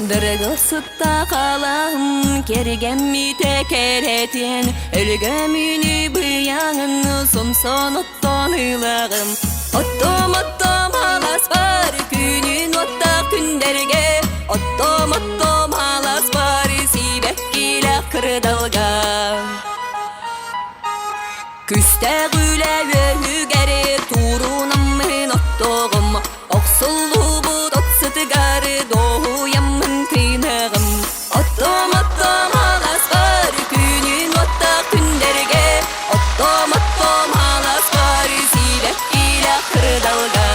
Дыргыл сытта халаһым кэргэммитэ кэрэтин өлгөмүнү быйаҥын сомсон оттон ылаҕым оттом оттом алас бар күнүн оттаах күндэргэ оттом оттом алас бар сибэккилээх кырдалга Күстээх үлэ үөһүгэр туурунаммын оттоҕум Охсуллубут от сытыгар дуоһуйаммын тыыныаҕым Оттом оттом аласпар күнүн уоттаах күндэргэ Оттом оттом аласпар сибэккилээх кырдалга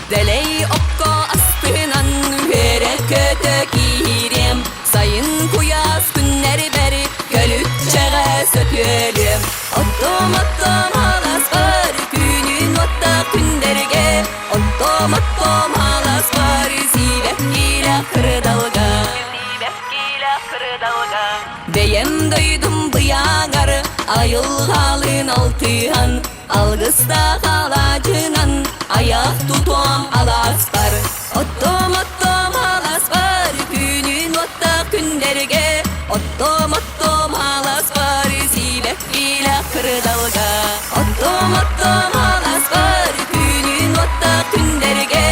Дэлэй окко астынан үөрэ-көтө киириэм, сайын куйаас күннэрбэр көлүччэҕэ сөтүөлүөм. Оттом оттом аласпар күнүн уоттаах күндэргэ, оттом оттом аласпар сибэккилээх кырдалга. Сибэккилээх кырдалга. Бэйэм дойдум быйааҥар айылҕалыын алтыһан Алгыстаах алаадьынан айах тутуом алааспар Оттом оттом алааспар күнүн уоттаах күндэргэ Оттом оттом алааспар сибэккилээх кырдалга Оттом оттом алааспар күнүн уоттаах күндэргэ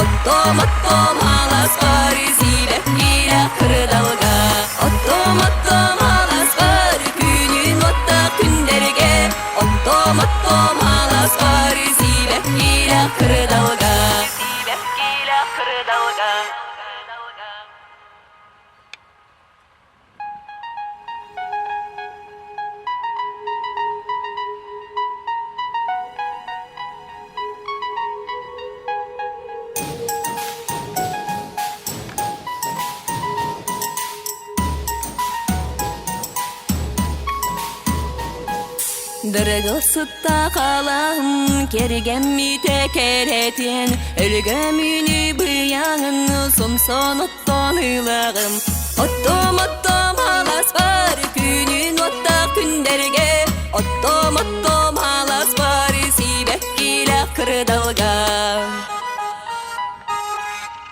Оттом оттом алааспар сибэккилээх кырдалга Оттом оттом алааспар күнүн уоттаах күндэргэ Оттом оттом аласпар сибэккилээх кырдалга Сибэккилээх кырдалга Дыргыл сытта халаһым кэргэммитэ кэрэтин өлгөмүнү быйаҥын сомсон оттон ылаҕым оттом оттом аласпар күнүн оттаах күндэргэ оттом оттом аласпар сибэккилээх кырдалга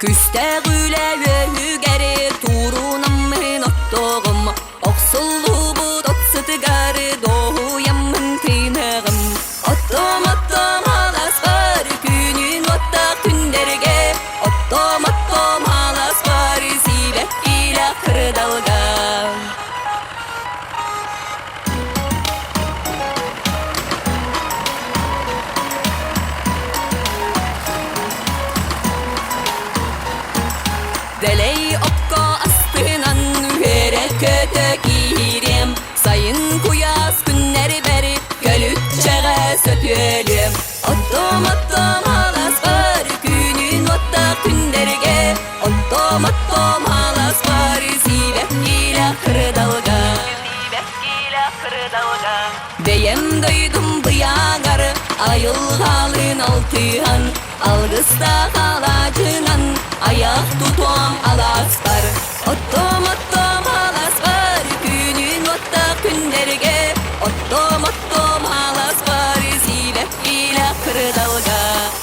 Күстээх үлэ үөһүгэр туурунаммын оттоҕум Охсуллубут от сытыгар дуоһуйаммын тыыныаҕым Оттом оттом аласпар күнүн уоттаах күндэргэ Оттом оттом аласпар сибэккилээх кырдалга Дэлэй окко астынан үөрэ-көтө киириэм, сайын куйаас күннэрбэр көлүччэҕэ сөтүөлүөм. Оттом оттом аласпар күнүн уоттаах күндэргэ, оттом оттом аласпар сибэккилээх кырдалга. Сибэккилээх кырдалга. Бэйэм дойдум быйааҥар айылҕалыын алтыһан Алгыстаах алаадьынан айах тутуом алааспар Оттом оттом алааспар күнүн уоттаах күндэргэ Оттом оттом алааспар сибэккилээх кырдалга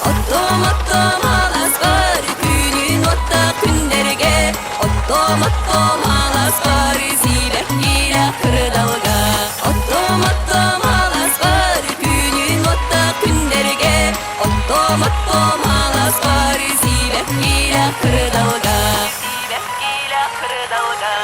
Оттом оттом алааспар күнүн уоттаах күндэргэ Оттом оттом алааспар сибэккилээх кырдалга Оттом оттом алааспар күнүн уоттаах күндэргэ Оттом оттом аласпар сибэккилээх кырдалга Сибэккилээх кырдалга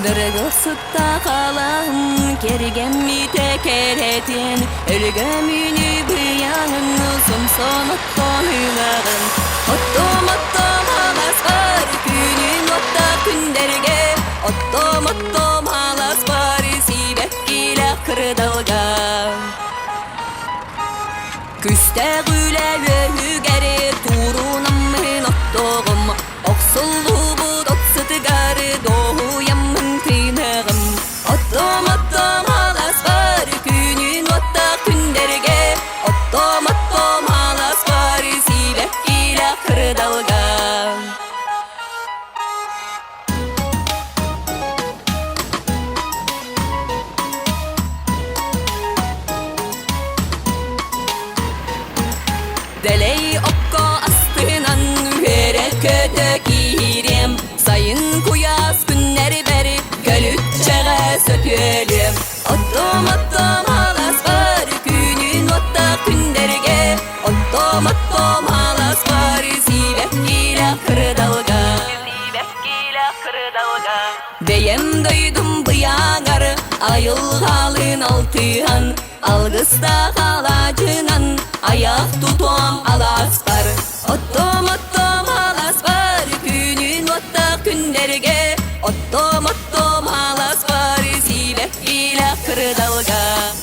Дыргыл сытта халаһым кэргэммитэ кэрэтин өлгөмүнү быйаҥын сомсон оттон ылаҕын оттом оттом аласпар күнүн оттаах күндэргэ оттом оттом аласпар сибэккилээх кырдалга Күстээх үлэ үөһүгэр туурунаммын оттоҕум. Охсуллубут от сытыгар дуоһуйаммын тыыныаҕым. Оттом, оттом аласпар күнүн уоттаах күндэргэ, Оттом, оттом аласпар сибэккилээх кырдалга. Дэлэй окко астынан үөрэ-көтө киириэм, Сайын куйаас күннэрбэр көлүччэҕэ сөтүөлүөм. Оттом, оттом аласпар күнүн уоттаах күндэргэ, Оттом, оттом аласпар сибэккилээх кырдалга. Сибэккилээх кырдалга. Бэйэм дойдум быйааҥар айылҕалыын алтыһан, Алгыстаах алаадьынан айах тутуом алааспар. Оттом, оттом алааспар күнүн уоттаах күндэргэ, Оттом, оттом алааспар сибэккилээх кырдалга.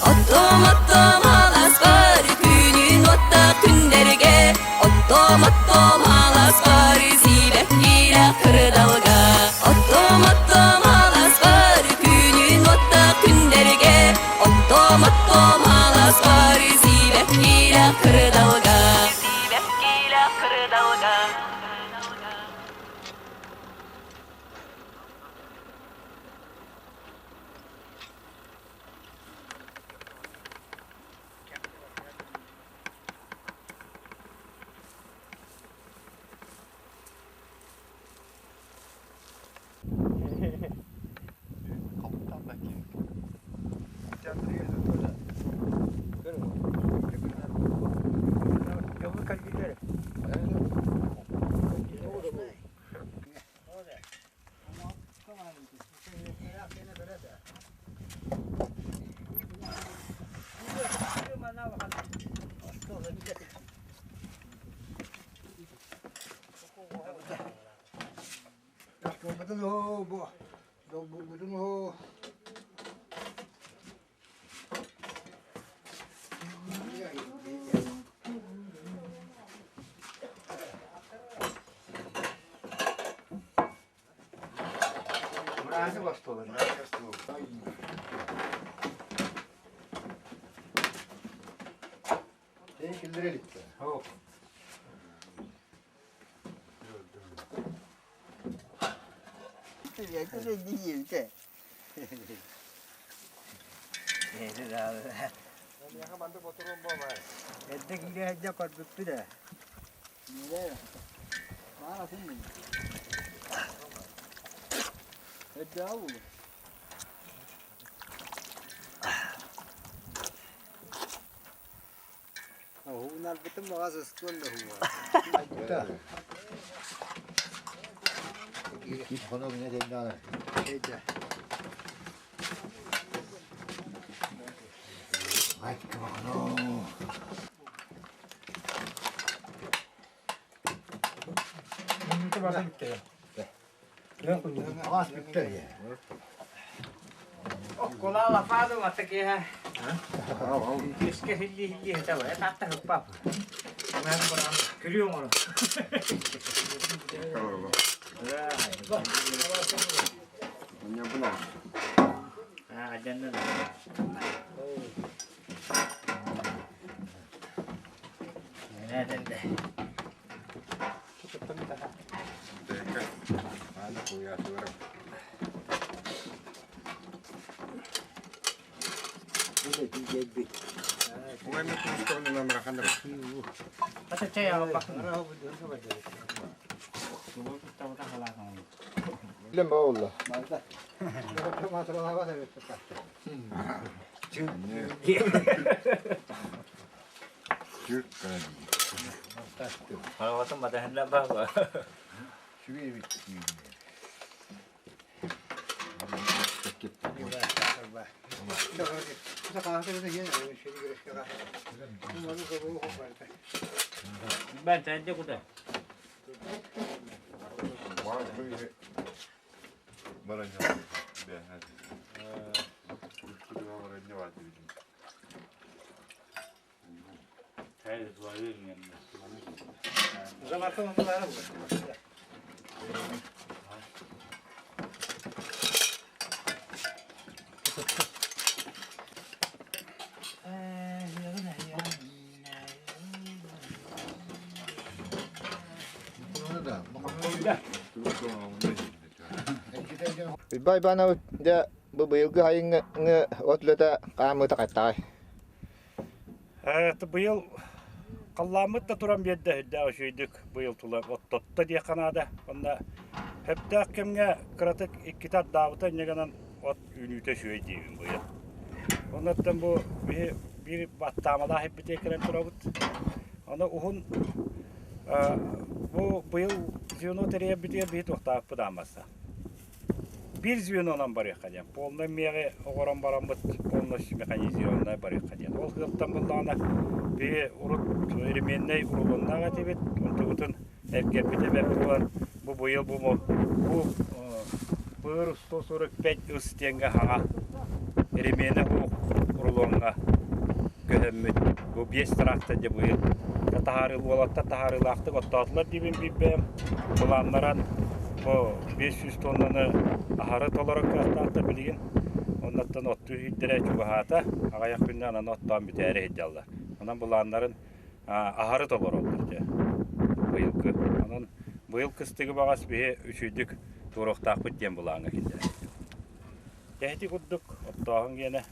Оттом, оттом алааспар күнүн уоттаах күндэргэ, Оттом, оттом алааспар сибэккилээх кырдалга. Оттом, оттом алааспар күнүн уоттаах күндэргэ, Оттом, оттом алааспар сибэккилээх кырдалга. Сибэккилээх кырдалга. Уйбай Иванович, дьэ, бу быйылгы сайыҥҥы от үлэтэ хаамыыта хаттаҕай? Быйыл халлааммыт да туран биэрдэ үрдээх үчүгэйдик быйыл тула оттотто диэххэ наада. Онно сөптөөх кэмҥэ кыратык иккитэ ардаабыта инньэ гынан от үүнүүтэ үчүгэй диибин быйыл. Оннуттан бу биһи биир баттаамалаах иппитиэ кэлэн турабыт. Аны уһун бу быйыл звено тэрийэрбитигэр биһи туохтаахпыт ааммаса. Биир звенонан барыахха диэн. Полный миэҕи оҥорон бараммыт полностью механизированная барыахха диэн. Ол сыалтан буллаҕына биһи урут ременнэй рулоннаах этибит. Онтубутун эргэрбит эбэппит буолан бу быйыл бу бу быр 145 ыс диэҥҥэ хаҥа ременэ суох рулоҥҥа көһөммүт бу биэс трактор дьэ быйыл таһаарыы уолаттар таһаарыылаахтык оттоотулар диибин билбэм былааннаран бу 500 тоннаны аһары толорор кыахтаахтар билигин оннуттан оттуу иһирдэрэ чугаһаата аҕыйах күннээн аны оттоон бүтээри сылдьаллар онон былааннарын аһары толороллор дьэ быйылгы онон быйыл кыстыгы баҕас биһи үчүйдүк туруохтаахпыт диэн былааҥҥа киллэрэр Эһити курдук оттооһун гиэнэ.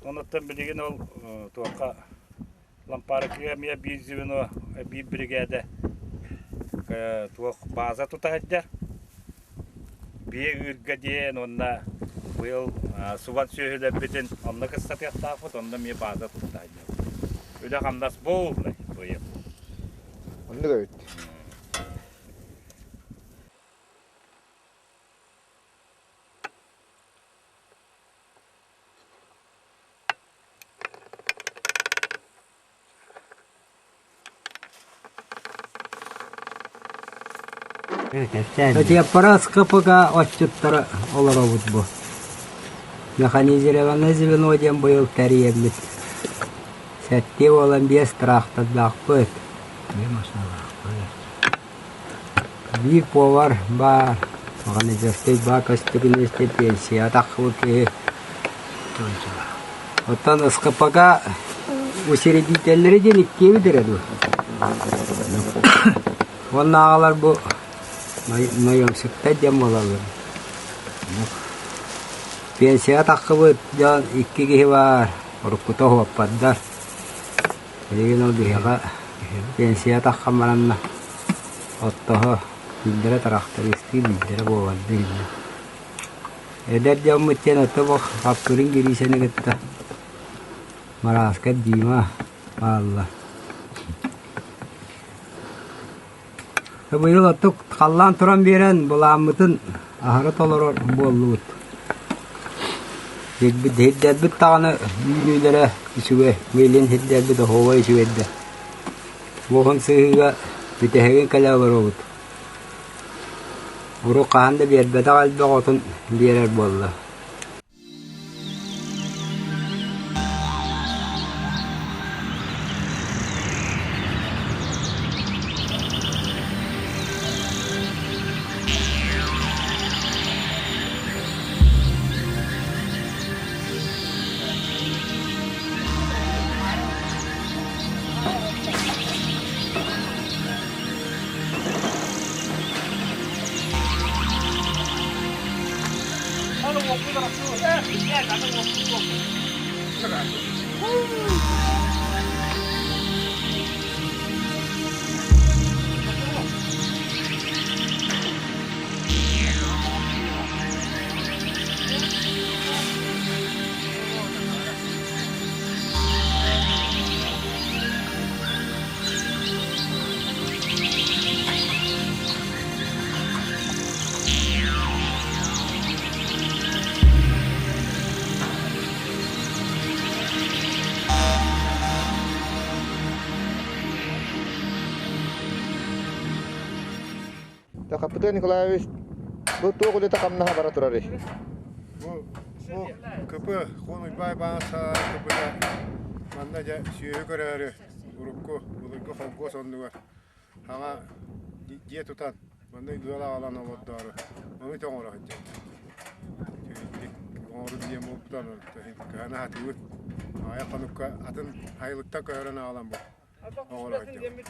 Онуттан билигин ол туохха Лампарыкыга эмиэ биир звено, биир биригээдэ туох бааза тута сылдьар. Биэ ыырга диэн уонна быйыл субан сүөһүлэрбитин онно кыстатыахтаахпыт, онно эмиэ бааза тутта сылдьабыт. Үлэ-хамнас буолла быйыл. Оннук эбит. Чыаппара СКПК отчуттара олоробут бу. Механизированное звено диэн быйыл тэрийэммит. Сэттиэ буолан биэс трактордаахпыт. Биир повар баар, механическай баа көстүгүнүстэ пенсия таххыбыт киһи. Оттон СКПК учредителлэри диэн иккиэбит эрэ дуо? Уоннааҕылар бу наемщиктар диэн буолаллар. Пенсияҕа таххыбыт дьон икки киһи баар, уруккута уһуоппардар. Билигин ол биһиэхэ пенсия таххан баранна оттоһо биирдэрэ трактористыы, биирдэрэ повардыы иһиллэр. Эдэр дьоммут диэн ото бу Хаппырын Гириисэни кытта Марааскап Дима бааллар. Быйыл оттук халлаан туран биэрэн былааммытын аһара толорор буоллубут. Сирдэрбит даҕаны үүнүүлэрэ үчүгэй, миилин сирдэрбит оһуобай үчүгэйдэр. Буоһун сыһыыга бүтэһигин кэлэ олоробут. Урут хаһан да биэрбэтэх элбэх отун биэрэр буолла. Хаппытыа Николаевич, бу туох үлэтэ-хамнаһа бара турарый? Бу бу КП Хуон Уйбаай баанса КП-да манна дьэ сүөһү көрөөрү урукку былыргы холкуос оннугар хаҥа дьиэ тутан. Манна ыал аҕалан олордоору ону тоҥоро сылдьабыт. Оҥору диэн буолбута кыһан аһатыыбыт. Аҕыйах хонукка атын айылыктан көһөрөн аҕалан бу оҥоро сылдьабыт.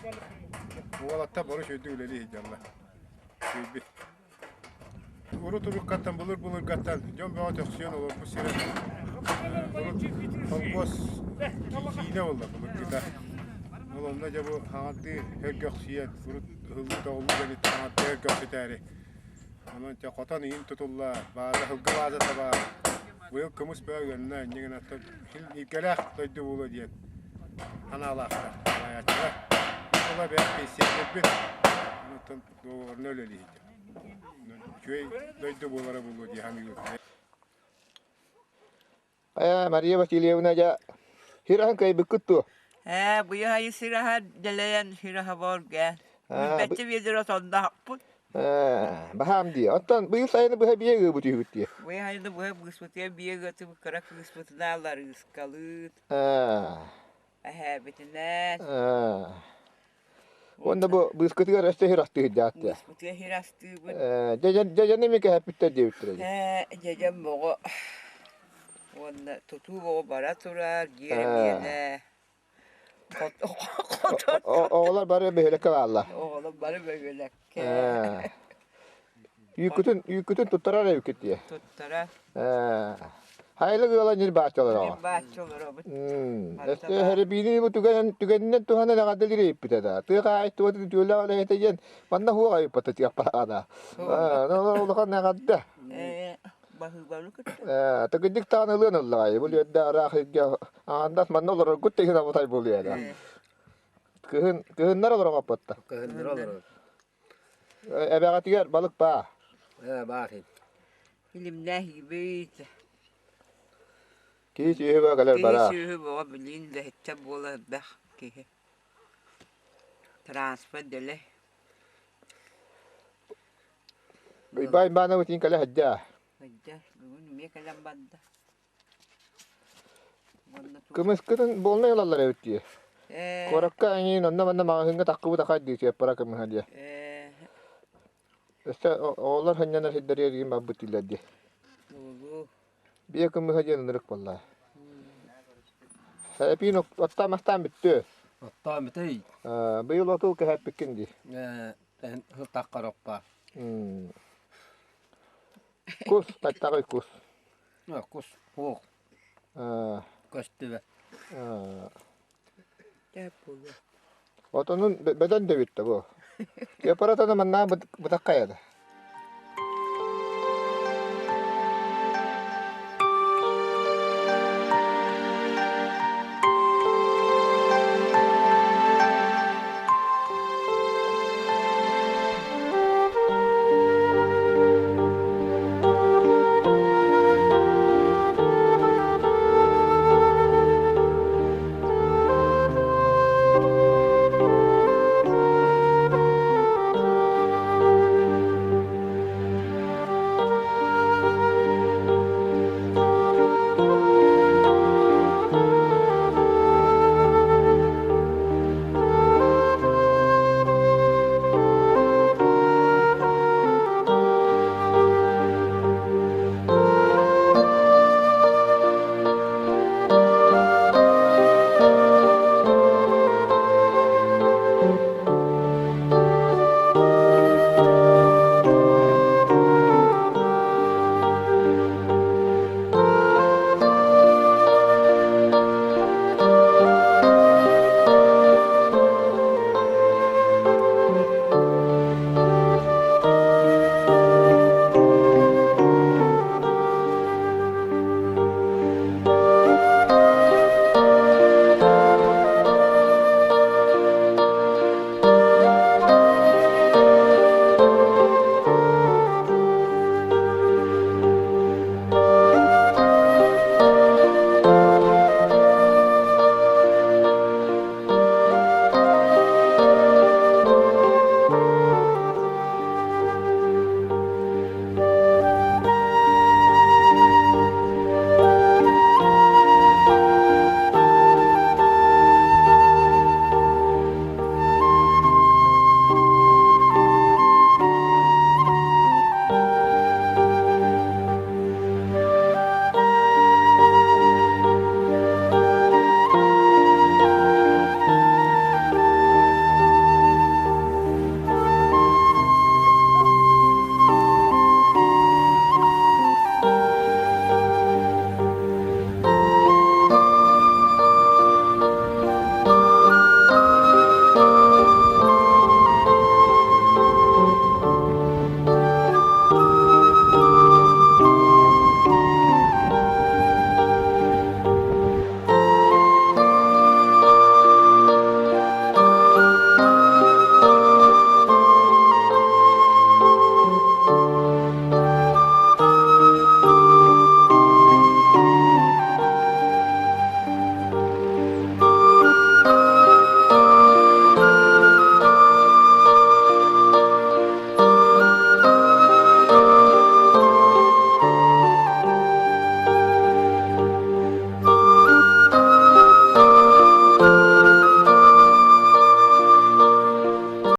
Уолаттар бары үчүгэйдик үлэлии сылдьаллар. Үчүгэйбит. Урут уруккаттан былыр-былыргаттан дьон бөҕө төхсүйэн олорбут сирэ урут холкуос киинэ буолла былыргыта. Ол онно дьэ бу хаҥардыы өргөхсүйэн урут ыһыллыы-тоҕуллуу кэнниттэн хаҥардыы өргөхсүтээри. Онон дьэ хотон иин тутулла, бааза сылгы баазата баар. Быйыл кымыс бөҕө ыанна, инньэ гынан илгэлээх дойду буолуо диэн санаалаахтар салайааччылар. Ол эбээт пенсионербит. Онтон договорно үлэлииһитим. Үчүгэй дойду буолара буолуо дии саныыбын. Э, Мария Васильевна, дьэ, сир аһын кыайбыккыт дуо? Ээ, быйыл сир аһа дэлэйэн сир аһа буолга. Билбэччэ биэдэрэ отонноохпут. Э, баһаам дии. Оттон быйыл сайыны быһа биэ ыыбыт үһүбүт дии. Быйыл сайыны быһа быыспытыгар биэ ыатыбыт кыра кыыспытынаан Ларыыскалыын, Э, эһээбитинээн. э. Уонна бу быыскытыгар өссө сир астыы сылдьаат Быыспытыгар сир астыыбыт. Э, дьэдьэн дьэдьэн эмиэ кэһэппиттэр диэбиттэрэ дии. Ээ, дьэдьэн боҕо уонна тутуу боҕо бара турар, дьиэ миэнэ. Хотон Оҕолор бары бөһүөлэккэ бааллар. Оҕолор бары бөһүөлэккэ. Үүккүтүн үүккүтүн туттарар эбиккит дии. Туттара. Хайылык ыала ньирбааччы олороҕо. Ньирбааччы олоробут. Өссө Хэрибиини бу түгэн түгэнинэн туһанан эҕэрдэлиир эбиппит да. Тыа хаһаайыстыбатын үтүөлээх үлэһитэ диэн манна суох айыппата тиэхпаана. Улахан эҕэрдэ. Баһыыбаны кытта. Тыгынньык таҕан ылыан ыллаҕай. Бу үөрдэ араах илгэ аандас манна олороргут да иһин абытай буолуо да. Кыһын кыһыннар олороҕоппутта. Кыһыннар олорор. Эбэҕитигэр балык баа. Ээ, баар ин. Илимнээх Киһи сүөһү бөҕө кэлэр Киһи бараа. сүөһү бөҕө билиин үлэһиттэр буола элбэх киһи. Транспорт дэлэй. Уйбаан Иванович ин кэлэ сылдьаа. Сылдьар. Бүгүн эмиэ кэлэн барда. Кымыскытын буолнай ылаллар эбит дии. Ээ, Куоракка эҥин онно-манна маҕаһыыҥҥа таххыбыт ахай дии сыаппара кымыһа диэ. ээ, Өссө оҕолор сынньанар сирдэригэр игин барбыт дииллэр дии. буолуо. Биэ кымыһа диэн ынырык буолла. Сэрэпиин оттоон-мастаан бүттү. Оттоон бүтэй. Быйыл оту кэһэппиккин дии. Ээ, эн сылтаххар оппа. Кус, таттаҕый кус. Кус суох. Көстүбэт. Отонун бөдөн да бүттэ бу. Аппаратаны манна бытаххайада.